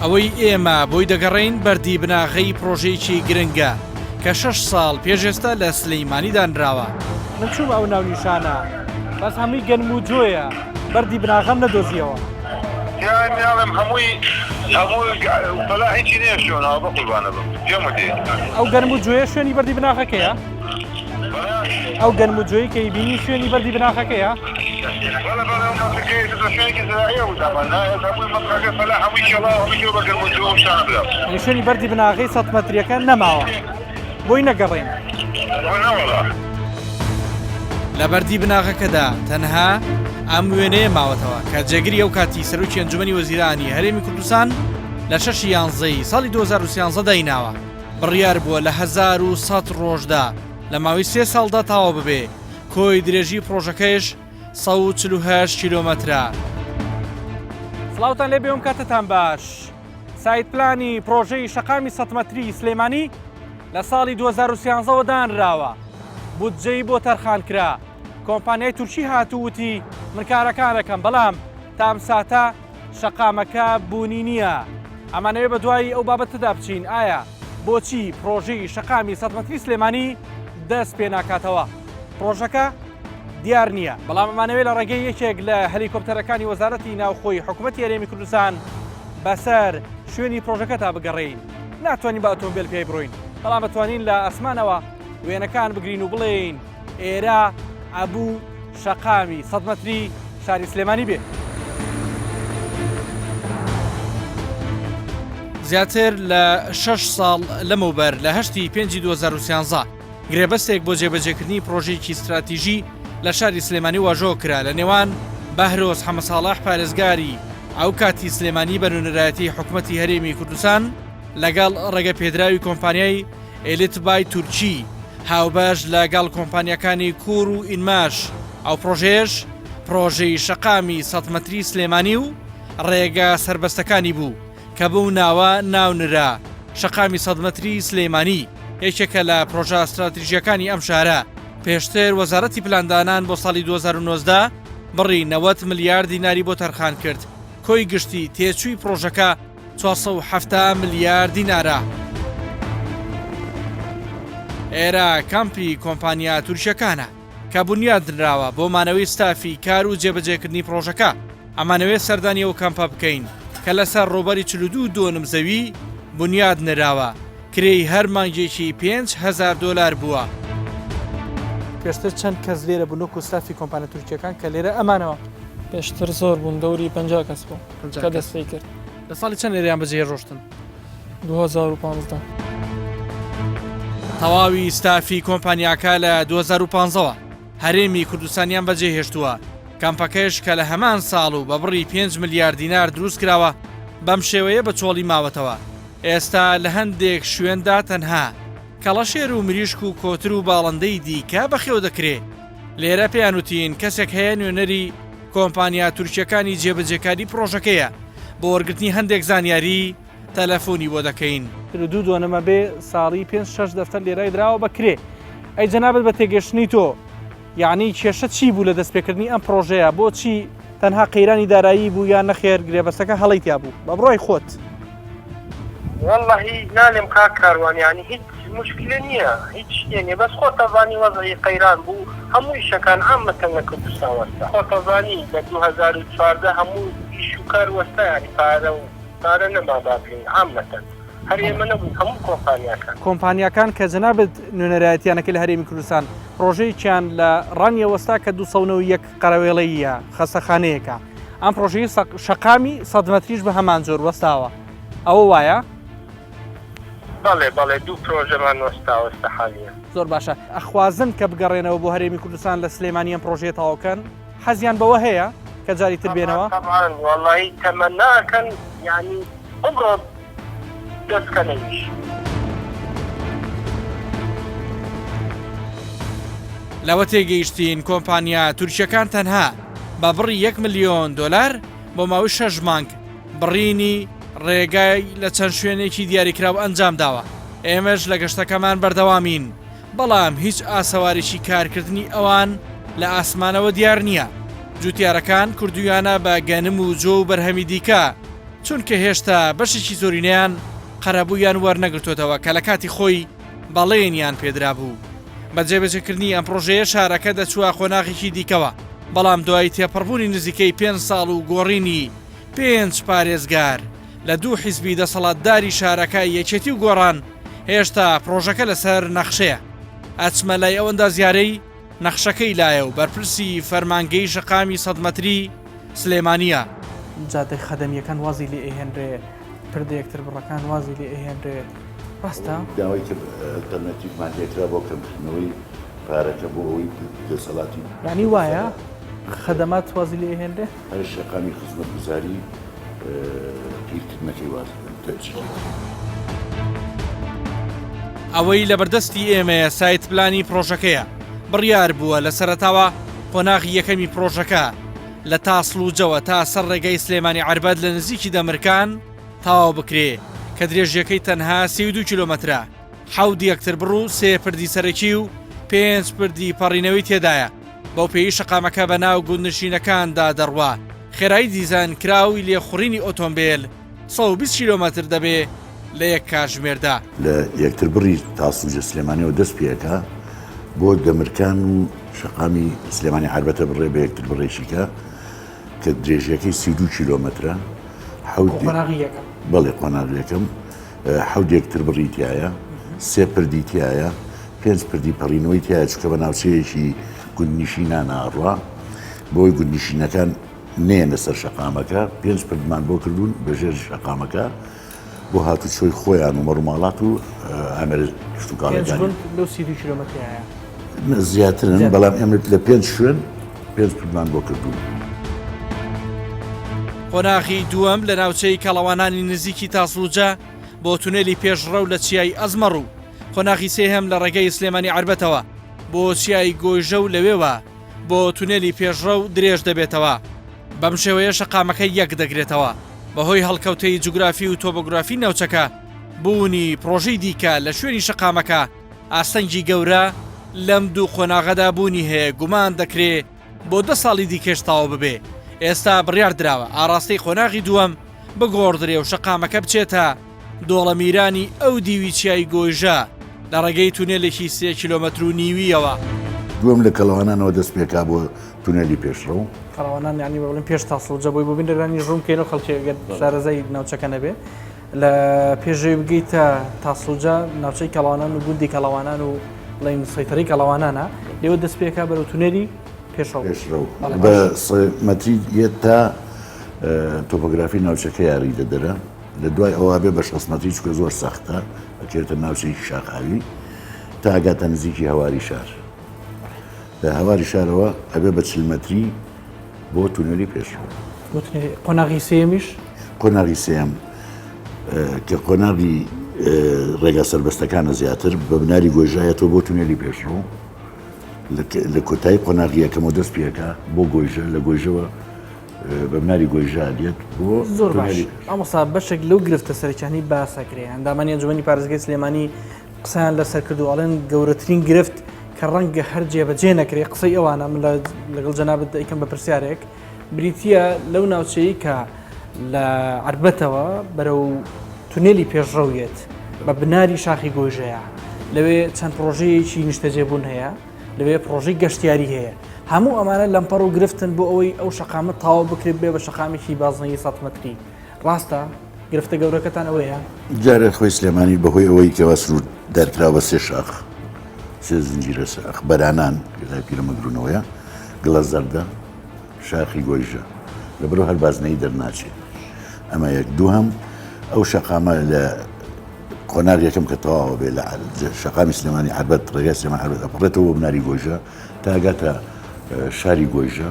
ئەوەی ئێمە بۆی دەگەڕێین بەردی بناغەی پڕۆژەیەکی گرنگە کە شەش ساڵ پێش ئێستا لە سلیمانی دانراوە. من چوومە ئەو ناونیشانە بەس هەمووی گەنم و جۆیە بەردی بناغەم نەدۆزیەوە. تیای ناڵێم هەمووی هەمووی فەلا هیچی نییە شوێنەوە بەقوربانە بم پێم وتی. ئەو گەنم و جۆیە شوێنی بەردی بناغەکەیە؟ ئەو گەنم و جۆی کە بینی شوێنی بەردی بناغەکەیە؟ شوێنی بەردی بناغەی سە مەتریەکە نەماوە بۆی نەگەڕین. لە بەردی بناغەکەدا تەنها ئەم وێنەیە ماوەتەوە کە جێگری ئەو کاتی سەرۆکی ئەنجومەنی وەزیرانی هەرێمی کوردستان لە شەشی یانزەی ساڵی 2013 دایناوە. بڕیار بووە لە 1100 ڕۆژدا لە ماوەی سێ ساڵدا تەواو ببێ، کۆی درێژی پڕۆژەکەیش 148 کیلۆمەترە. سڵاوتان لێبێ ئەم کاتەتان باش. site plan ی پڕۆژەی شەقامی سەد مەتری سلێمانی لە ساڵی 2013 وە دانراوە، بودجەی بۆ تەرخان کرا، کۆمپانیای تورکی هات و وتی من کارەکان ئەکەم، بەڵام تا ئەم ساتە شەقامەکە بوونی نییە. ئەمانەوێ بەدوای ئەو بابەتەدا بچین ئایا بۆچی پڕۆژەی شەقامی سەد مەتری سلێمانی دەست پێ ناکاتەوە؟ پڕۆژەکە دیار نییە، بەڵام ئەمانەوێ لە ڕێگەی یەکێک لە هەلیکۆپتەرەکانی وەزارەتی ناوخۆی حکوومەتی هەرێمی کوردستان بەسەر شوێنی پڕۆژەکەتا بگەڕێین. ناتوانین بە ئۆتۆمبێل پێی بڕۆین، بەڵام ئەتوانین لە ئاسمانەوە وێنەکان بگرین و بڵێین ئێرە ئەبوو شەقامی سەد مەتری شاری سلێمانی بێ. زیاتر لە شەش ساڵ لەمەوبەر لە هەشتی پێنجی 2013 گرێبەستێک بۆ جێبەجێکردنی پڕۆژەیەکی ستراتیژی لە شاری سلێمانی واژۆ کرا لە نێوان بەهرۆز حەمەساڵح پارێزگاری ئەو کاتی سلێمانی بە نوێنەرایەتی حکومەتی هەرێمی کوردستان لەگەڵ ڕێگە پێدراوی کۆمپانیای ئێلیتبای تورکی هاوبەش لەگەڵ کۆمپانیاکانی کور و ئینماش، ئەو پڕۆژەیەش پڕۆژەی شەقامی سەد مەتری سلێمانی و ڕێگە سەربەستەکانی بوو کە بەو ناوە ناونرا، شەقامی سەد مەتری سلێمانی یەکێکە لە پڕۆژە ستراتیژییەکانی ئەم شارە، پێشتر وەزارەتی پلاندانان بۆ ساڵی 2019 بڕی 90 ملیار دیناری بۆ تەرخان کرد، کۆی گشتی تێچووی پڕۆژەکە 470 ملیار دینارە. ئێرە کەمپی کۆمپانیا تورکیەکانە کە بونیادنراوە بۆ مانەوەی ستافی کار و جێبەجێکردنی پڕۆژەکە، ئەمانەوێت سەردانی ئەو کەمپە بکەین کە لەسەر ڕووبەری 42 دۆنم زەوی بونیاد نراوە، کرێی هەر مانگێکی 5000 دۆلار بووە. پێشتر چەند کەس لێرە بوون وەکو ستافی کۆمپانیا تورکیەکان کە لێرە ئەمانەوە؟ پێشتر زۆر بوون دەوری 50 کەس بوو کە دەست پێی کرد. لە ساڵی چەند لێرەیان بەجێ ڕۆشتن؟ 2015. تەواوی ستافی کۆمپانیاکە لە 2015 وە هەرێمی کوردستانیان بەجێهێشتووە، کەمپەکەش کە لە هەمان ساڵ و بە بڕی 5 ملیار دینار دروستکراوە بەم شێوەیە بە چۆڵی ماوەتەوە، ئێستا لە هەندێک شوێندا تەنها کەڵەشێر و مریشک و کۆتر و باڵندەی دیکە بەخێو دەکرێ. لێرە پێیان وتین کەسێک هەیە نوێنەری کۆمپانیا تورکییەکانی جێبەجێکاری پڕۆژەکەیە، بۆ وەرگرتنی هەندێک زانیاری تەلەفۆنی بۆ دەکەین. 42 دۆنمە بێ ساڵی پێنج شەش دەفتەر لێرای دراوە بە کرێ. ئەی جەنابت بە تێگەشتنی تۆ یەعنی کێشە چی بوو لە دەستپێکردنی ئەم پڕۆژەیە؟ بۆچی تەنها قەیرانی دارایی بوو یان نەخێر گرێبەستەکە هەڵەی تیا بوو؟ بە بڕوای خۆت. وەڵڵەهی نالێم کاک کاروان یانی هیچ موشکیلە نیە هیچ شتێ نیە بەس خۆتەزانی وەزعی قەیران بوو هەموو ئیشەکان عامەتەن لە کوردستان وەستا خۆتەزانی لە 2014 هەموو ئیش و کار وەستا یانی پارە و پارە نەما با بلێین عامەتەن هەر ئێمە نەبووین هەموو کۆمپانیاکان. کۆمپانیاکان کە جەنابت نوێنەرایەتیان ئەکەی لە هەرێمی کوردستان پڕۆژەیەکیان لە ڕانیە وەستا کە 291 قەرەوێڵەییە خەستەخانەیەکە ئەم پڕۆژەی شەقامی سەد مەتریش بە هەمان جۆر وەستاوە ئەوە وایە؟ بەڵێ بەڵێ دوو پرۆژەمان وەستاوە ئێستا حالیەن. زۆر باشە ئەخوازن کە بگەڕێنەوە بۆ هەرێمی کوردستان لە سلێمانی ئەم پڕۆژەیە تەواو کەن؟ حەزیان بەوە هەیە کە جاری تر بێنەوە؟ تەبعەن وەڵایی تەمەنا ئەکەن یانی ئەمڕۆ دەست کەنە ئیش. لەوە تێگەیشتین کۆمپانیا تورکیەکان تەنها بە بڕی یەک ملیۆن دۆلار بۆ ماوەی شەش مانگ بڕینی ڕێگای لە چەند شوێنێکی دیاریکراو ئەنجامداوە، ئێمەش لە گەشتەکەمان بەردەوامین، بەڵام هیچ ئاسەوارێکی کارکردنی ئەوان لە ئاسمانەوە دیار نییە. جوتیارەکان کردوویانە بە گەنم و جۆ و بەرهەمی دیکە. چونکە هێشتا بەشێکی زۆرینەیان قەرەبوویان وەرنەگرتۆتەوە کە لە کاتی خۆی بەڵێنیان پێدرابوو. بە جێبەجێکردنی ئەم پڕۆژەیە شارەکە دەچووە قۆناغێکی دیکەوە، بەڵام دوای تێپەڕبوونی نزیکەی پێنج ساڵ و گۆڕینی پێنج پارێزگار لە دوو حیزبی دەسەڵاتداری شارەکە یەکێتی و گۆڕان، هێشتا پڕۆژەکە لەسەر نەخشەیە. ئەچمە لای ئەو ئەندازیارەی نەخشەکەی لایە و بەرپرسی فەرمانگەی شەقامی سەدمەتری سلێمانییە. جادەی خەدەمییەکان وازی لێ ئەهێنرێ، پردە یەکتربڕەکان وازی لێ ئەهێنرێ، ڕاستە؟ داوای کرد ئەلتەرناتیڤمان لێکرا بۆ کەمکردنەوەی پارەکە بۆ ئەوەی دەسەڵاتی. یانی وایە خەدەمات وازی لێ ئەهێنرێ؟ هەر شەقامی خزمەتگوزاری قیرکردنەکەی واز تەئجیل کرد. ئەوەی لەبەردەستی ئێمەیە سایت پلانی پڕۆژەکەیە، بڕیار بووە لە سەرەتاوە قۆناغی یەکەمی پڕۆژەکە لە تاسڵوجەوە تا سەر ڕێگای سلێمانی عەربەت لە نزیکی دەمرکان تەواو بکرێ کە درێژیەکەی تەنها 32 کیلۆمەترە، حەوت یەکتربڕ و سێ پردی سەرەکی و پێنج پردی پەڕینەوەی تێدایە، بەو پێیەی شەقامەکە بە ناو گوندنشینەکاندا دەڕوا، خێرایی دیزاینکراوی لێخوڕینی ئۆتۆمبێل 120 کیلۆمەتر دەبێ لە یەک کاتژمێردا. لە یەکتربڕی تاسڵوجە سلێمانیەوە دەست پێ ئەکا بۆ دەمرکان و شەقامی سلێمانی عەربەتە بڕێ بە یەکتربڕێکی کە کە درێژیەکەی 32 کیلۆمەترە حەوت قۆناغی یەکەم. بەڵێ قۆناغی یەکەم حەوت یەکتربڕی تیایە، سێ پردی تیایە، پێنج پردی پەڕینەوەی تیایە چونکە بە ناوچەیەکی گوندنشینانە ئەڕوا بۆی گوندنشینەکان نەیەنە سەر شەقامەکە، پێنج پردمان بۆ کردوون بە ژێر شەقامەکە بۆ هاتوچۆی خۆیان و مەڕوماڵات و ئامێرە کشتوکاڵیەکانیان. پێنج گوند لەو 32 کیلۆمەترەیە؟ زیاترن بەڵام ئێمە لە پێنج شوێن پێنج پردمان بۆ کردوون. قۆناغی دووەم لە ناوچەی کەڵەوانانی نزیکی تاسڵوجە بۆ تونێلی پێشڕەو لە چیای ئەزمەڕ و قۆناغی سێهەم لە ڕێگەی سلێمانی عەربەتەوە بۆ چیای گۆیژە و لەوێوە بۆ تونێلی پێشڕەو درێژ دەبێتەوە. بەم شێوەیە شەقامەکە یەک دەگرێتەوە. بەهۆی هەڵکەوتەی جوگرافی و تۆبۆگرافی ناوچەکە، بوونی پڕۆژەی دیکە لە شوێنی شەقامەکە ئاستەنگی گەورە لەم دوو قۆناغەدا بوونی هەیە، گومان دەکرێ بۆ دە ساڵی دیکەش تەواو ببێ. ئێستا بڕیار دراوە ئاڕاستەی قۆناغی دووەم بگۆڕدرێ و شەقامەکە بچێتە دۆڵەمیرانی ئەو دیوی چیای گۆیژە لە ڕێگەی تونێلێکی سێ کیلۆمەتر و نیوییەوە. دووەم لە کەڵەوانانەوە دەست پێکا بۆ تونێلی پێشڕەو. کەڵەوانان یانی بە بڵێین پێش تاسڵوجە بۆی بۆ بینەرانیش ڕوون بکەینەوە خەڵکی ئەگەر شارەزای ناوچەکە نەبێ لە پێشەوەی بگەیتە تاسڵوجە ناوچەی کەڵەوانان و گوندی کەڵەوانان و بڵێین سەیتەرەی کەڵەوانانە لێوە دەست پێکا بەرەو تونێلی پێشڕەو. پێشڕەو بە سێ مەتری یەت تا تۆپۆگرافی ناوچەکە یاری دەدەرە. لە دوای ئەوە ئەبێ بە 60 مەتری چونکە زۆر سەختە ئەکەوێتە ناوچەیەکی شاخاوی تا ئەگاتە نزیکی هەواری شار لە هەواری شارەوە ئەبێ بە 40 مەتری بۆ تونێلی پێشڕەو. قۆناغی سێیەمیش؟ قۆناغی سێیەم کە قۆناغی ڕێگا سەربەستەکانە زیاتر بە بناری گۆیژایەتەوە بۆ تونێلی پێشڕەو لە کۆتایی قۆناغی یەکەمەوە دەست پێکا بۆ گۆیژە لە گۆیژەوە بە بناری گۆیژە دێت بۆ زۆر باش مامۆستا بەشێک لەو گرفتە سەرەکیانەی باس ئەکرێ ئەندامانی ئەنجومەنی پارێزگای سلێمانی قسەیان لەسەر کرد و ئەڵێن گەورەترین گرفت کە ڕەنگە هەر جێبەجێ نەکرێ قسەی ئەوانە من لەگەڵ جەنابت دەیکەم بە پرسیارێک بریتە لەو ناوچەیە کە لە عربەتەوە بەرەو تونێلی پێشڕەویێت بە بناری شاخی گۆیژەیە لەوێ چەند پرۆژەیەکی نیشتەجێبوون هەیە لەوێ پڕۆژەی گەشتیاری هەیە. هەموو ئەمانە لەمپەڕ و گرفتن بۆ ئەوەی ئەو شەقامە تەواو بکرێت بێ بە شەقامێکی بازنەیی سەد مەتری. ڕاستە؟ گرفتە گەورەکەتان ئەوەیە؟ دیارە خۆی سلێمانی بەهۆی ئەوەی کەوا سنوور دارکراوە بە سێ شاخ، سێ زنجیرە شاخ، بەرانان کە لای پیرەمەگرونەوەیە، گڵە زەردە، شاخی گۆیژە، لەبەرئەوە هەر بازنەیی دەرناچێ. ئەمە یەک. دووهەم ئەو شەقامە لە قۆناغ یەکەم کە تەواوە بێ لە شەقامی سلێمانی عەربەت، ڕێگای سلێمانی عەربەت ئەپەڕێتەوە بۆ بناری گۆیژە تا ئەگاتە شاری گۆیژە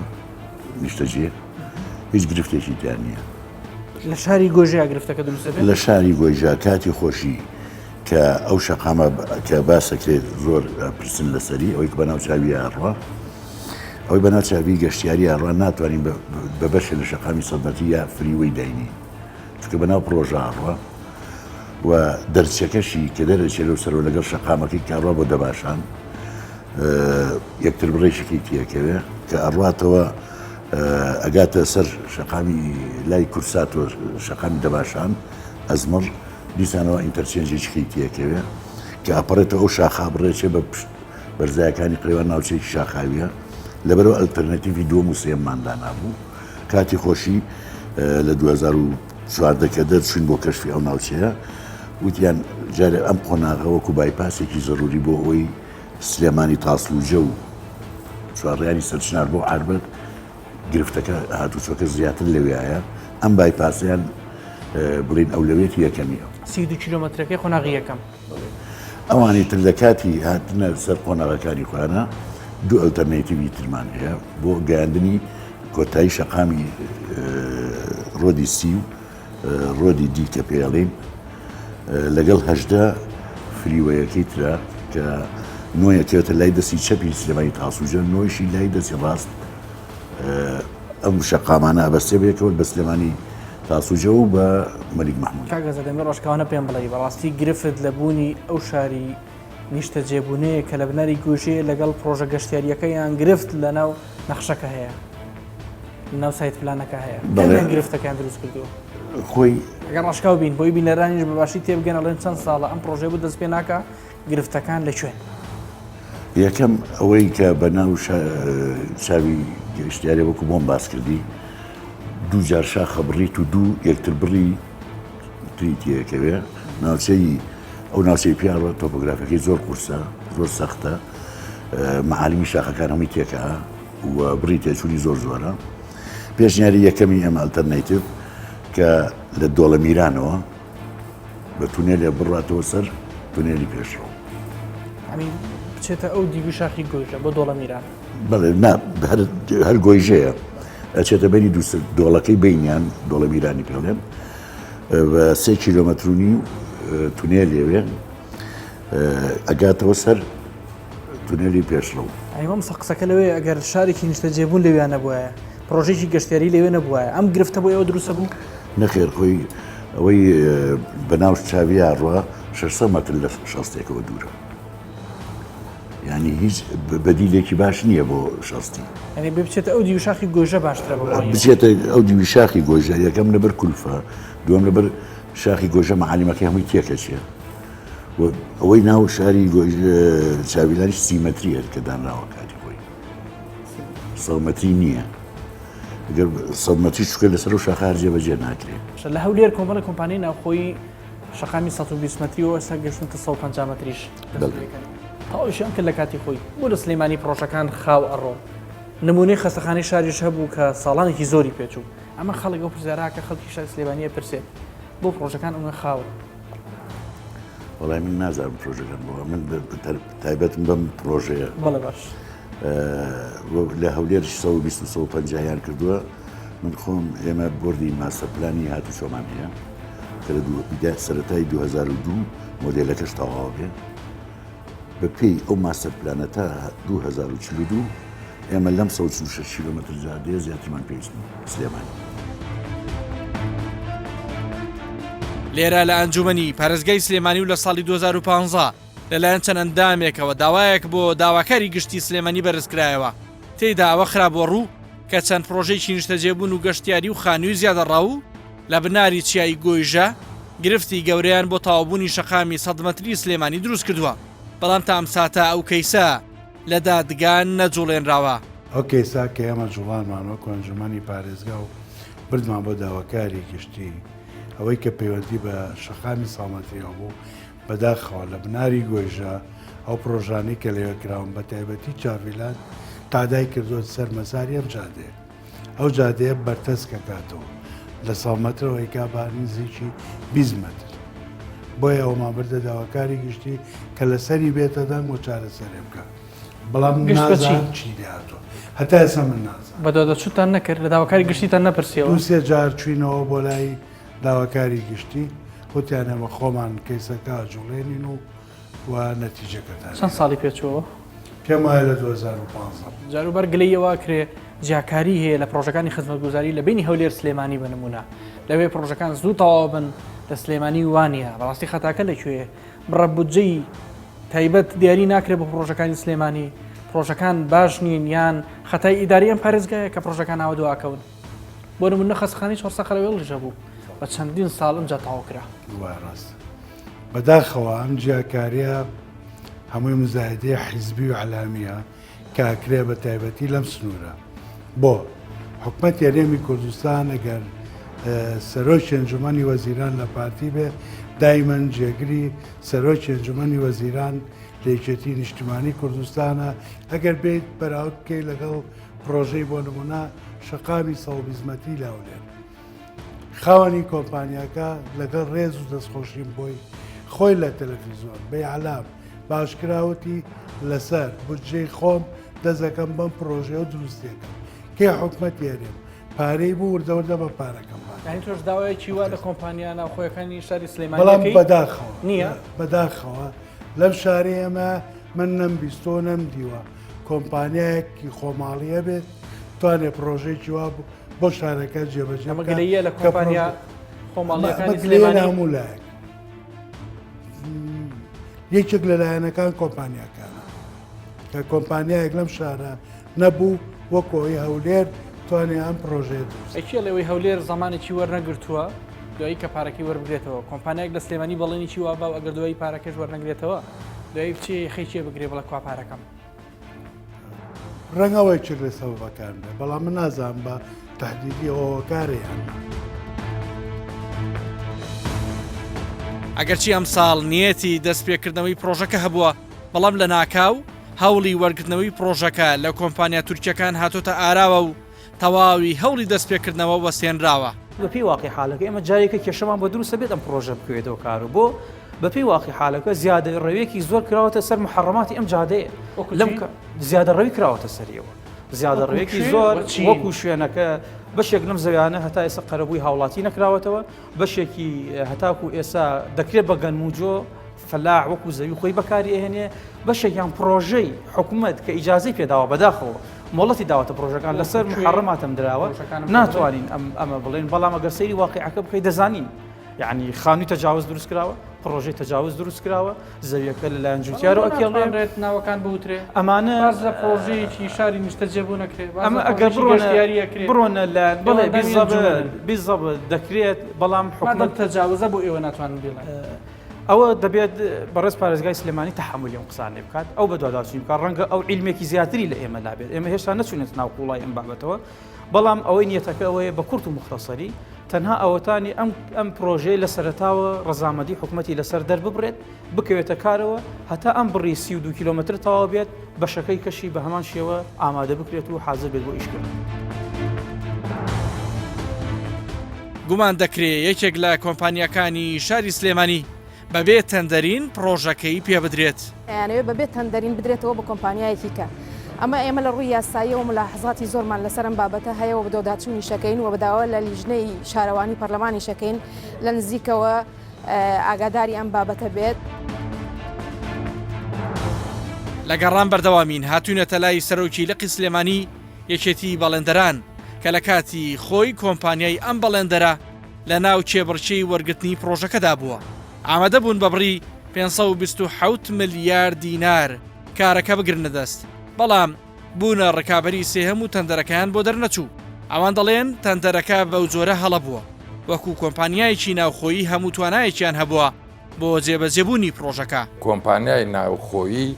نیشتەجێ هیچ گرفتێکی تیا نییە. لە شاری گۆیژە گرفتەکە دروست دەبێت؟ لە شاری گۆیژە کاتی خۆشی کە ئەو شەقامە کە باسەکرێت زۆر پرسن لەسەری ئەوەی کە بەناو چاوی ئەڕوا ئەوەی بەناو چاوی گەشتیاری ئەڕوا ناتوانین بە بەشێ لە شەقامی سەد مەتری یا فریوەی داینین چونکە بەناو پڕۆژە ئەڕوا و دەرچەکەشی کە دەرەچێ لەو سەرەوە لەگەڵ شەقامەکەی کە ئەڕوا بۆ دەباشان یەکتر بڕێکیەکەی تیەکەوێ کە ئەڕواتەوە. ئەگاتە سەر شەقامی لای کورسات و شەقامی دەباشان ئەزمڕ دیسانەوە interchange ێکی خی تێکەوێ کە ئەپەڕێتەوە ئەو شاخا بڕێچێ بە پشت بەرزایەکانی قرێوان ناوچەیەکی شاخاویە لەبەرەوە ئەلتەرنەتیڤی دووەم و سێیەممان دانابوو کاتی خۆشی لە 2014 کە دەرچوین بۆ کەشفی ئەو ناوچەیە وتیان جارێ ئەم قۆناغە وەکو بایپاسێکی زەروری بۆ ئەوەی سلێمانی تاسلوجە و چوارڕیانی سەرچنار بۆ عەربەت گرفتەکە هاتوچۆکە زیاتر لەوێایە ئەم بایپاسیان بڵین ئەولەوێتی یەکەمیە. 32 کیلۆمەترەکەی قۆناغی یەکەم. ئەوانی تر لە کاتی هاتنە سەر قۆناغەکانی خۆیانە دوو ئەلتەرنەتیڤی ترمان هەیە بۆ گەیاندنی کۆتایی شەقامی ڕۆدی سی و ڕۆدی دی کە پێڵین لەگەڵ 18 freeway ەکەی ترا کە نۆیەکەوێتە لای دەستی چەپی سلێمانی تاسوجە نۆیشی لای دەستی ڕاست ئەم شەقامانە ئەبەستێ بەیەکەوە بە سلێمانی تاسوجە و بە مەلیک مەحمود. کاک ئازاد ئەمە ڕاشکاوانە پێم بڵێی بەڕاستی گرفت لە بوونی ئەو شاری نیشتەجێبوونەیە کە لە بناری گۆیژەیە لەگەڵ پڕۆژە گەشتیارییەکە یان گرفت لەناو نەخشەکە هەیە لەناو site plan ەکە هەیە بەڵێ گرفتەکان دروست کردووە خۆی ئەگەر ڕاشکاو بین بۆی بینەرانیش بە باشی تێبگەن ئەڵێن چەند ساڵە ئەم پڕۆژەیە بۆ دەست پێ ناکا گرفتەکان لە کوێن؟ یەکەم ئەوەی کە بە ناو چاوی گەشتیارێ وەکو بۆم باس کردی دوو جار شاخە بڕیت و دوو یەکتر بڕی تری تێکەوێ ناوچەی ئەو ناوچەی پیاڕە تۆپۆگرافەکەی زۆر قورسە زۆر سەختە معالمی شاخەکان هەمووی تێکە و بڕی تێچووی زۆر زۆرە پێشنیاری یەکەمی ئەمە ئەلتەرنەیتیڤ کە لە دۆڵە میرانەوە بە تونێلێ بڕاتەوە سەر تونێلی پێشڕەو. یانی بچێتە ئەو دیوی شاخی گۆیژە بۆ دۆڵە میران. بەڵێ نا هەر گۆیژەیە ئەچێتە بەری دوو دۆڵەکەی بینیان دۆڵە میرانی پێڵێن بە سێ کیلۆمەتر و نیو تونێلێوێ ئەگاتەوە سەر تونێلی پێشڕەو. ئەی مامۆستا قسەکە لەوەیە ئەگەر شارێکی نیشتەجێبوون لەویا نەبوایە، پڕۆژەیەکی گەشتیاری لەوێ نەبوایە، ئەم گرفتە بۆ ئێوە دروست ئەبوو؟ نەخێر خۆی ئەوەی بەناو چاویا ڕوا 600 مەتر لە شەستێکەوە دوورە. یعنی هیچ بەدیلێکی باش نییە بۆ شەستی. یعنی بێ بچێتە ئەو دیوی شاخی گۆیژە باشترە بە بڕوای ئێوە؟ بچێتە ئەو دیوی شاخی گۆیژە یەکەم لەبەر کولفە، دووەم لەبەر شاخی گۆیژە مەعالیمەکەی هەمووی تێکەچێ. و ئەوەی ناو شاری چاویلانیش 30 مەتریە کە دانراوە کاتی خۆی 100 مەتری نییە گەر 100 مەتری چکە لەسەر و شاخە هەر جێبەجێ ناکرێت. لە هەولێر کۆمەڵی کۆمپانیای ناوخۆیی شەقامی 120 مەتری و ئێستا گەشتونتە 150 مەتریش تەواویشیان کرد لە کاتی خۆی. بۆ لە سلێمانی پڕۆژەکان خاو ئەڕۆن؟ نمونەی خەستەخانەی شاریش هەبوو کە ساڵانێکی زۆری پێچوو. ئەمە خەڵک ئەو پرسیارە کە خەڵکی شاری سلێمانی ئەپرسێت بۆ پڕۆژەکان ئەونە خاون؟ وەڵای من نازانم پرۆژەکان بۆ من تایبەتم بەم پرۆژەیە بەڵێ باش لە هەولێر 120 و 150 یان کردووە من خۆم ئێمە بۆردی master plan ی هاتوچۆمان هەیە کە لە دوو سەرەتای 2002 مۆدێلەکەش تەواو بێ بە پێی ئەو master plan ە تا 2042 ئێمە لەم 146 کیلۆمەتر جادەیە زیاترمان پێویست نییە. سلێمانی. لێرە لە ئەنجومەنی پارێزگای سلێمانی و لە ساڵی 2015 لەلایەن چەند ئەندامێکەوە داوایەک بۆ داواکاری گشتی سلێمانی بەرزکرایەوە، تێیدا ئەوە خرابووە ڕوو کە چەند پڕۆژەیەکی نیشتەجێبوون و گەشتیاری و خانووی زیادەڕەو لە بناری چیای گۆیژە گرفتی گەورەیان بۆ تەواوبوونی شەقامی سەد مەتری سلێمانی دروستکردووە، بەڵام تا ئەم ساتە ئەو کەیسە لە دادگا نەجوڵێنراوە. ئەو کەیسە کە ئێمە جوڵانمان وەکو ئەنجومەنی پارێزگا و بردمان بۆ داواکاری گشتی، ئەوەی کە پەیوەندی بە شەقامی ساڵمەتریەوە بوو، بەداخەوە لە بناری گۆیژە ئەو پڕۆژانەی کە لەوێ کراون بە تایبەتی چاڤیلان تادای کردووە سەر مەزاری ئەم جادەیە. ئەو جادەیە بەرتەسک ئەکاتەوە لە سەد مەترەوە ئەیکا بە نزیکی 20 مەتر. بۆیە ئەومان بردە داواکاری گشتی کە لەسەری بێتە دەنگ و چارەسەرێ بکا. بەڵام گشت بە چی؟ نازانم چی لێ هاتووە. هەتا ئێستا من نازانم. بەدواداچوونتان نەکرد؟ لە داواکاری گشتیتان نەپرسیەوە؟ دوو سێ جار چووینەوە بۆ لای داواکاری گشتی، وتیان ئێمە خۆمان کەیسەکە ئەجوڵێنین و و نەتیجەکەتان چەند ساڵی پێچووەوە؟ پێم وایە لە 2015. جاروبار گلەیی ئەوە ئەکرێ جیاکاری هەیە لە پڕۆژەکانی خزمەتگوزاری لە بەینی هەولێر سلێمانی بە نموونە لەوێ پڕۆژەکان زوو تەواو بن لە سلێمانی وانییە بەڕاستی خەتاکە لە کوێیە بڕە بودجەی تایبەت دیاری ناکرێت بۆ پڕۆژەکانی سلێمانی. پرۆژەکان باش نین یان خەتای ئیداری ئەم پارێزگایە کە پرۆژەکان ئاوا دواکەون؟ بۆ نمونە خەستەخانەی چۆرسە قەرەوێڵیش هەبوو بە چەندین ساڵ ئەمجا تەواو کرا. وای ڕاستە. بەداخەوە ئەم جیاکاریە هەمووی مزایدەی حیزبی و ئیعلامیە کە ئەکرێ بە تایبەتی لەم سنوورە. بۆ؟ حکومەتی هەرێمی کوردستان ئەگەر سەرۆکی ئەنجومەنی وەزیران لە پارتی بێ دایمەن جێگری سەرۆکی ئەنجومەنی وەزیران لە یەکێتی نیشتیمانی کوردستانە ئەگەر بێیت بەراورد بکەی لەگەڵ پڕۆژەی بۆ نمونە شەقامی 120 مەتری لە هەولێر خاوەنی کۆمپانیاکە لەگەڵ ڕێز و دەستخۆشیم بۆی خۆی لە تەلەفیزۆن بە ئیعلام باشکراوتی لەسەر بودجەی خۆم دەزەکەم بەم پرۆژەیە و دروستێکم کێ حکومەت هەرێم پارەی بوو وردە وردە بە پارەکەم بات. یانی تۆش داوایەکی وا لە کۆمپانیا ناوخۆیەکانی شاری سلێمانی بەڵام ئەکەی؟ بەداخەوە نییە؟ بەداخەوە لەم شارەی ئێمە من نەمبیستووە و نەمدیوە کۆمپانیایەکی خۆماڵی هەبێت توانێ پڕۆژەیەکی وا بۆ شارەکە جێبەجێ ئەمە بکات گلەییە لە کە کۆمپانیا پڕۆژە خۆماڵییەکانی ئەمە گلەیە لە سلێمانی؟ هەموو لایەک یەکێک لە لایەنەکان کۆمپانیاکانە کە کۆمپانیایەک لەم شارە نەبوو وەکو ئەوەی هەولێر توانێ ئەم پرۆژەیە دروست. ئەی کێ ئەڵێ هەولێر زەمانێکی وەرنەگرتووە دوایی کە پارەکەی وەربگرێتەوە کۆمپانیایەک لە سلێمانی بەڵێنێکی وا با و ئەگەر دوایی پارەکەش وەرنەگرێتەوە دوایی بچێ یەخەی کێ بگرێ بڵێ کوا پارەکەم؟ ڕەنگە ئەوە یەکێک لە سەبەبەکان بێ بەڵام من نازانم بە تەحدیدی ئەوە هۆکارە یان نا. ئەگەرچی ئەمساڵ نیەتی دەستپێکردنەوەی پڕۆژەکە هەبووە، بەڵام لەناکاو هەوڵی وەرگرتنەوەی پڕۆژەکە لە کۆمپانیا تورکییەکان هاتۆتە ئاراوە و تەواوی هەوڵی دەستپێکردنەوە وەستێنراوە. بەپێی واقعی حالەکە ئێمە جارێکە کێشەمان بۆ دروستە بێت ئەم پڕۆژە بکەوێتەوە کار و بۆ بەپێی واقعی حالەکە زیادە ڕەوێکی زۆر کراوەتە سەر محەڕەماتی ئەم جادەیە لەم زیادە ڕەوی کراوەتە سەریەوە زیادە ڕەوێکی زۆر وەکو شوێنەکە بەشێک لەم زەویانە هەتا ئێستا قەرەبووی هاوڵاتی نەکراوەتەوە بەشێکی هەتاکو ئێستا دەکرێت بە گەنم و جۆ فەلاح وەکو زەوی خۆی بەکاری ئەهێنێ، بەشێکیان پڕۆژەی حکومەت کە ئیجازەی پێداوە بەداخەوە مۆڵەتی داوەتە پڕۆژەکان لەسەر محەڕەماتم دراوە ناتوانین ئەم ئەمە بڵێن بەڵام ئەگەر سەیری واقعەکە بکەی دەزانین یعنی خانووی تەجاوز دروست کراوە پڕۆژەی تەجاوز دروست کراوە زەویەکە لەلایەن جوتیارەوە ئەکێڵێت ناوەکان بوترێ ئەمانە باس لە پڕۆژەیەکی شاری نیشتەجێبوو نەکرێ ئەمە ئەگەر بڕۆنە لە بڵێ بیزەبت دەکرێت بەڵام حکومەت تەجاوزە بۆ ئێوە ناتوانن بڵێن ئەوە دەبێت بەڕێز پارێزگای سلێمانی تەحەمولی ئەم قسانەی بکات، ئەو بەدواداچوونی بکات، ڕەنگە ئەو عیلمێکی زیاتری لە ئێمە لابێت، ئێمە هێشتا نەچوونەتە ناو قووڵای ئەم بابەتەوە، بەڵام ئەوەی نیەتەکە ئەوەیە بە کورت و موختەسەری تەنها ئەوەتانی ئەم ئەم پرۆژەیە لە سەرەتاوە ڕەزامەندی حکومەتی لەسەر دەرببڕێت، بکەوێتە کارەوە هەتا ئەم بڕی 32 کیلۆمەتر تەواو بێت، بەشەکەی کەشی بە هەمان شێوە ئامادە بکرێت و حازر بێت بۆ ئیشکردن. گومان دەکرێ یەکێک لە کۆمپانیاکانی شاری سلێمانی بەبێ تەندەرین پڕۆژەکەی پێبدرێت. ئەیانەوێت بەبێ تەندەرین بدرێتەوە بە کۆمپانیایەکی کە. ئەمە ئێمە لە ڕووی یاساییەوە مولاحەزاتی زۆرمان لەسەر ئەم بابەتە هەیە و بەدواداچوونیش ئەکەین و بەداوا لە لیژنەی شارەوانی پەرلەمانیش ئەکەین لە نزیکەوە ئاگاداری ئەم بابەتە بێت. لە گەڕان بەردەوامین هاتوینەتە لای سەرۆکی لقی سلێمانی یەکێتی بەڵێندەران کە لە کاتی خۆی کۆمپانیای ئەم بەڵێندەرە لە ناو کێبڕکێی وەرگرتنی پڕۆژەکەدا بووە ئامادە بوون بە بڕی 527 ملیار دینار کارەکە بگرنە دەست بەڵام بوونە ڕکابەری سێهەم و تەندەرەکەیان بۆ دەرنەچوو. ئەوان دەڵێن تەندەرەکە بەو جۆرە هەڵە بووە، وەکو کۆمپانیایەکی ناوخۆیی هەموو توانایەکیان هەبووە بۆ جێبەجێبوونی پڕۆژەکە. کۆمپانیای ناوخۆیی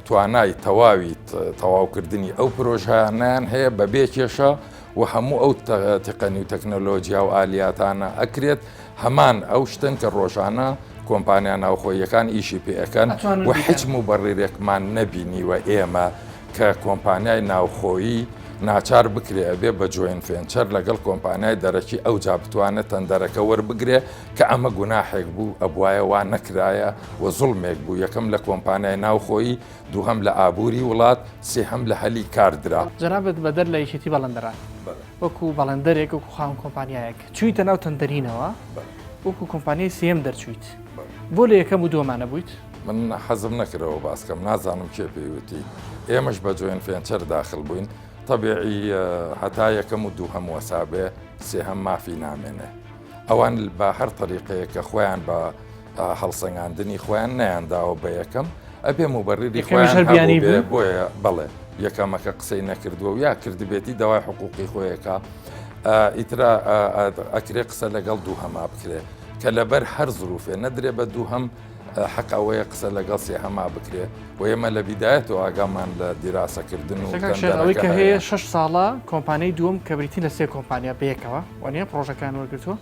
توانای تەواوی تەواوکردنی ئەو پرۆژانەیان هەیە بەبێ کێشە و هەموو ئەو تەقەنی و تەکنەلۆجیا و ئالیاتانە ئەکرێت هەمان ئەو شتن کە ڕۆژانە کۆمپانیا ناوخۆییەکان ئیشی پێ ئەکەن و هیچ موبەڕیرێکمان نەبینیوە ئێمە کە کۆمپانیای ناوخۆیی ناچار بکرێ ئەبێ بە joint venture لەگەڵ کۆمپانیای دەرەکی ئەوجا بتوانێت تەندەرەکە وەربگرێ کە ئەمە گوناحێک بوو ئەبوایە وا نەکرایە و زوڵمێک بوو یەکەم لە کۆمپانیای ناوخۆیی دووهەم لە ئابووری وڵات سێهەم لە هەلی کار درا. جەنابت بەدەر لە یەکێتی بەڵێندەران وەکو بەڵێندەرێک وەکو خاوەن کۆمپانیایەک چوویتە ناو تەندەرینەوە وەکو کۆمپانیای سێیەم دەرچوویت بۆ لە یەکەم و دووەما نەبوویت؟ من حەزم نەکردەوە باس کەم نازانم کێ پێی وتی ئێمەش بە joint venture داخل بووین تەبیعی هەتا یەکەم و دووهەم وەسابێ سێهەم مافی نامێنێ ئەوان بە هەر تەریقەیە کە خۆیان بە هەڵسەنگاندنی خۆیان نەیانداوە بە یەکەم. ئەبێ موبەریری یەکەمیش خۆیان هەر بیانی هەبووبێ بوو؟ بۆیە بەڵێ یەکەمەکە قسەی نەکردووە و یا کردبێتی داوای حقوقی خۆیەکە ئیترا ئەکرێ قسە لەگەڵ دووهەما بکرێ کە لەبەر هەر زروفێ نەدرێ بە دووهەم حەق ئەوەیە قسە لەگەڵ سێهەما بکرێ و ئێمە لە بیدایەتەوە ئاگامان لە دیراسەکردن و ئەوەی کە هەیە شش ساڵە کۆمپانیای دووەم کە بریتین لە سێ کۆمپانیا بەیەکەوە وانە پرۆژەکان وەرگتووە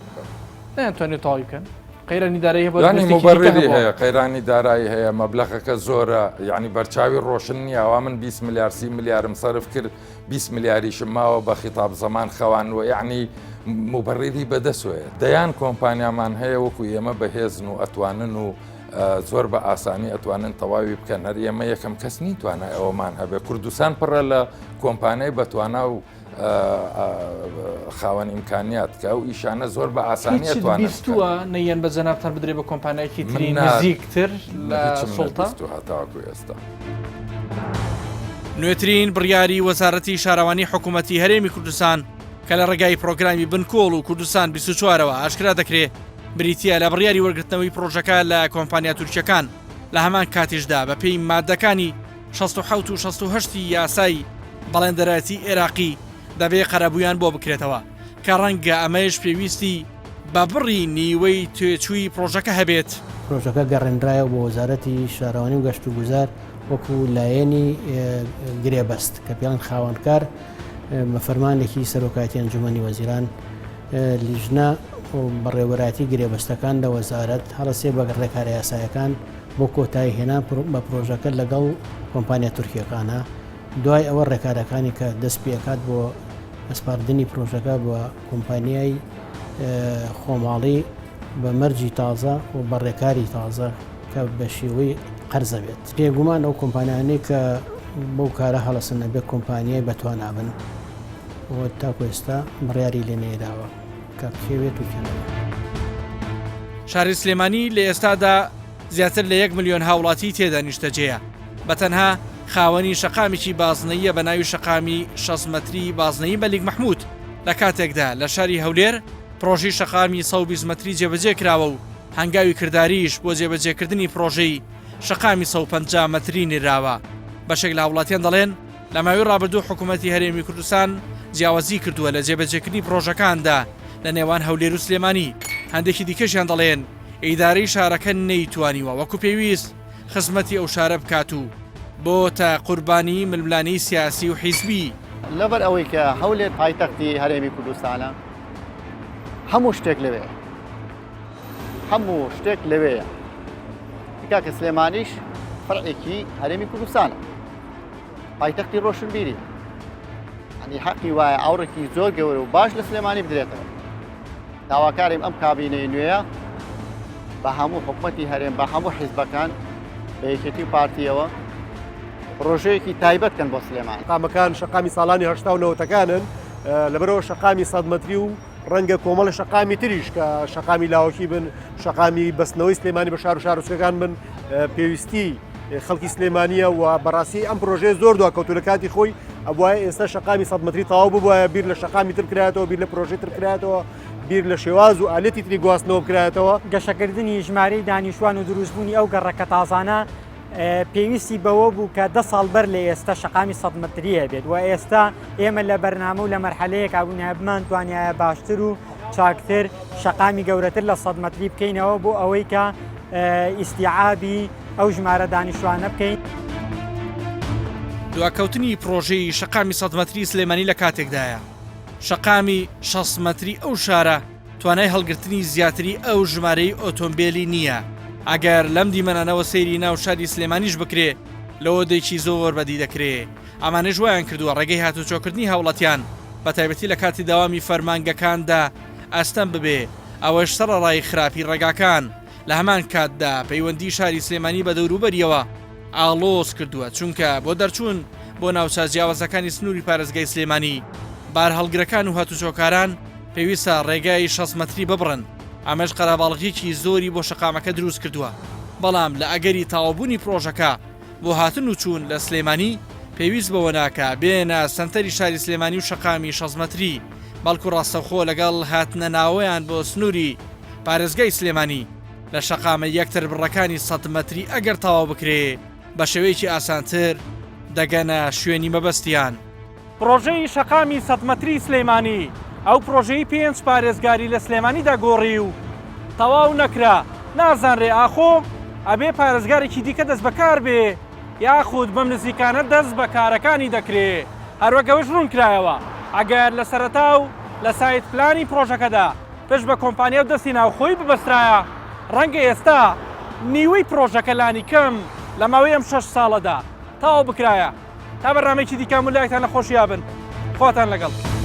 نەیانتوانێت تەواوی بکەن قەیرانی دارایی هەبوو یانی مبەرری هەیە قەیرانی دارایی هەیە مەبلەغەکە زۆرە یعنی بەرچاوی ڕۆشن نییە ئەوە من 20 ملیار 30 ملیارم سەرف کرد 20 ملیاریشم ماوە بە خیتاب زەمان خەوانوە یعنی مبەرری بەدەسۆیە دەیان کۆمپانیامان هەیە وەکو ئێمە بەهێزن و ئەتوانن و زۆر بە ئاسانی ئەتوانن تەواوی بکەن هەر ئێمە یەکەم کەس نین توانای ئەوەمان هەبێ کوردستان پڕە لە کۆمپانیای بەتوانا و خاوەن ئیمکانیات کە ئەو ئیشانە زۆر بە ئاسانی ئەتوانن بیستووە نەیەن بە جەنابتان بدرێ بە کۆمپانیایەکی تری نزیکتر لە سوڵتە هەتاوەکو ئێستا. نوێترین بڕیاری وەزارەتی شارەوانی حکوومەتی هەرێمی کوردستان کە لە ڕێگای پرۆگرامی بنکۆڵ و کوردستان 24ەوە ئاشکرا دەکرێ بریتە لە بڕیاری وەرگرتنەوەی پرۆژەکە لە کۆمپانیا تورکیەکان لە هەمان کاتیشدا بەپێی مادەکانی 67 و 68 یاسای بەڵێندەرایەتی ئێراقی دەبێ قەرەبوویان بۆ بکرێتەوە کە ڕەنگە ئەمەیش پێویستی بە بڕی نیوەی تێچووی پڕۆژەکە هەبێت. پرۆژەکە گەڕێنرایەوە بۆ وەزارەتی شارەوانی و گەشتوگوزار وەکو لایەنی گرێبەست کە پێڵێن خاوەنکار بە فەرمانێکی سەرۆکایەتی ئەنجومەنی وەزیران لیژنە بەڕێوەبەرایەتی گرێبەستەکان لە وەزارەت هەڵەسێ بە ڕێکارە یاسایەکان بۆ کۆتایی هێنان بە پرۆژەکە لەگەڵ کۆمپانیا تورکیەکانە دوای ئەوە ڕێکارەکانی کە دەست پێکات بۆ ئەسپاردنی پرۆژەکە بە کۆمپانیای خۆماڵی بە مەرجی تازە و بە ڕێکاری تازە کە بە شێوەی قەرزە بێت. بێگومان ئەو کۆمپانیانەی کە بەو کارە هەڵەسن ئەبێ کۆمپانیای بەتوانا بن و تاکو ئێستا بڕیاری لێ نەیراوە کە کێ بێت و کێ نەبێت. شاری سلێمانی لە ئێستادا زیاتر لە یەک ملیۆن هاوڵاتی تێدا نیشتەجێیە، بە تەنها خاوەنی شەقامێکی بازنەییە بە ناوی شەقامی 60 مەتری بازنەیی مەلیک مەحمود، لە کاتێکدا لە شاری هەولێر پڕۆژەی شەقامی 120 مەتری جێبەجێ کراوە و هەنگاوی کرداریش بۆ جێبەجێکردنی پڕۆژەی شەقامی 150 مەتری نراوە. بەشێک لە هاوڵاتیان دەڵێن، لە ماوەی ڕابردوو حکوومەتی هەرێمی کوردستان جیاوازی کردووە لە جێبەجێکردنی پڕۆژەکاندا لە نێوان هەولێر و سلێمانی، هەندێکی دیکەشیان دەڵێن، ئیدارەی شارەکە نەیتوانیوە وەکو پێویست خزمەتی ئەو شارە بکات و بۆتە قوربانی ململانێی سیاسی و حیزبی. لەبەر ئەوەی کە هەولێر پایتەختی هەرێمی کوردستانە هەموو شتێک لەوێیە هەموو شتێک لەوێیە کاکە سلێمانیش فەرعێکی هەرێمی کوردستانە پایتەختی ڕۆشنبیری ئەنی حەقی وایە ئاوڕێکی زۆر گەورە و باش لە سلێمانی بدرێتەوە داواکاریم ئەم کابینەی نوێیە بە هەموو حکومەتی هەرێم بە هەموو حیزبەکان بە یەکێتی و پارتیەوە پرۆژەیەکی تایبەت کەن بۆ سلێمان. شەقامەکان شەقامی ساڵانی هەشتا و نەوەتەکانن لەبەرەوە شەقامی سەد مەتری و ڕەنگە کۆمەڵە شەقامی تریش کە شەقامی لاوەکی بن شەقامی بەستنەوەی سلێمانی بە شار و شارۆچکەکان بن پێویستی خەڵکی سلێمانیە و بەڕاستی ئەم پرۆژەیە زۆر دواکەوتو لە کاتی خۆی ئەبوایە ئێستا شەقامی 100 متری تەواو ببوایە بیر لە شەقامی تر بکرایەتەوە بیر لە پرۆژەی تر بکرایەتەوە بیر لە شێواز و ئالەتی تری گواستنەوە بکرایەتەوە. گەشەکردنی ژمارەی دانیشتوان و دروستبوونی ئەو گەڕەکە تازانە پێویستی بەوە بوو کە دە ساڵ بەر لە ئێستا شەقامی 100 متری هەبێت و ئێستا ئێمە لە بەرنامە و لە مەرحەلەیەکا بووینایە بمانتوانیایە باشتر و چاکتر شەقامی گەورەتر لە 100 متری بکەینەوە بۆ ئەوەی کە ئیستیعابی ئەو ژمارە دانیشتوانە بکەین. دواکەوتنی پڕۆژەی شەقامی سەد مەتری سلێمانی لە کاتێکدایە، شەقامی 60 مەتری ئەو شارە توانای هەڵگرتنی زیاتری ئەو ژمارەی ئۆتۆمبێلی نییە، ئەگەر لەم دیمەنانەوە سەیری ناو شاری سلێمانیش بکرێ لۆدێکی زۆر بەدی دەکرێ، ئەمانەش وایان کردووە ڕێگەی هاتوچۆکردنی هاوڵاتیان بەتایبەتی لە کاتی دەوامی فەرمانگەکاندا ئەستەم ببێ، ئەوەش سەڕەڕای خراپی ڕێگاکان. لە هەمان کاتدا پەیوەندی شاری سلێمانی بە دەوروبەریەوە ئاڵۆز کردووە، چونکە بۆ دەرچوون بۆ ناوچە جیاوازەکانی سنووری پارێزگای سلێمانی بارهەڵگرەکان و هاتوچۆکاران پێویستە ڕێگای 60 مەتری ببڕن، ئەمەش قەرەباڵغییەکی زۆری بۆ شەقامەکە دروست کردووە، بەڵام لە ئەگەری تەواوبوونی پڕۆژەکە بۆ هاتن و چوون لە سلێمانی پێویست بەوە ناکا بێنە سەنتەری شاری سلێمانی و شەقامی 60 مەتری، بەڵکو ڕاستەوخۆ لەگەڵ هاتنە ناوەیان بۆ سنووری پارێزگای سلێمانی لە شەقامە یەکتربڕەکانی سەد مەتری ئەگەر تەواو بکرێ. بە شێوەیەکی ئاسانتر دەگەنە شوێنی مەبەستیان. پڕۆژەی شەقامی سەد مەتری سلێمانی، ئەو پڕۆژەی پێنج پارێزگاری لە سلێمانیدا گۆڕی و تەواو نەکرا، نازانرێ ئاخۆ ئەبێ پارێزگارێکی دیکە دەستبەکار بێ یاخود بەم نزیکانە دەست بە کارەکانی دەکرێ، هەروەک ئەوەش ڕوونکرایەوە ئەگەر لە سەرەتا و لە site plan ی پڕۆژەکەدا پشت بە کۆمپانیا و دەستی ناوخۆیی ببەسترایە ڕەنگە ئێستا نیوەی پڕۆژەکە لانیکەم لە ماوەی ئەم شەش ساڵەدا تەواو بکرایە. تا بەرنامەیەکی دیکە هەموو لایەکتان لە خۆشیا بن. خواتان لەگەڵ.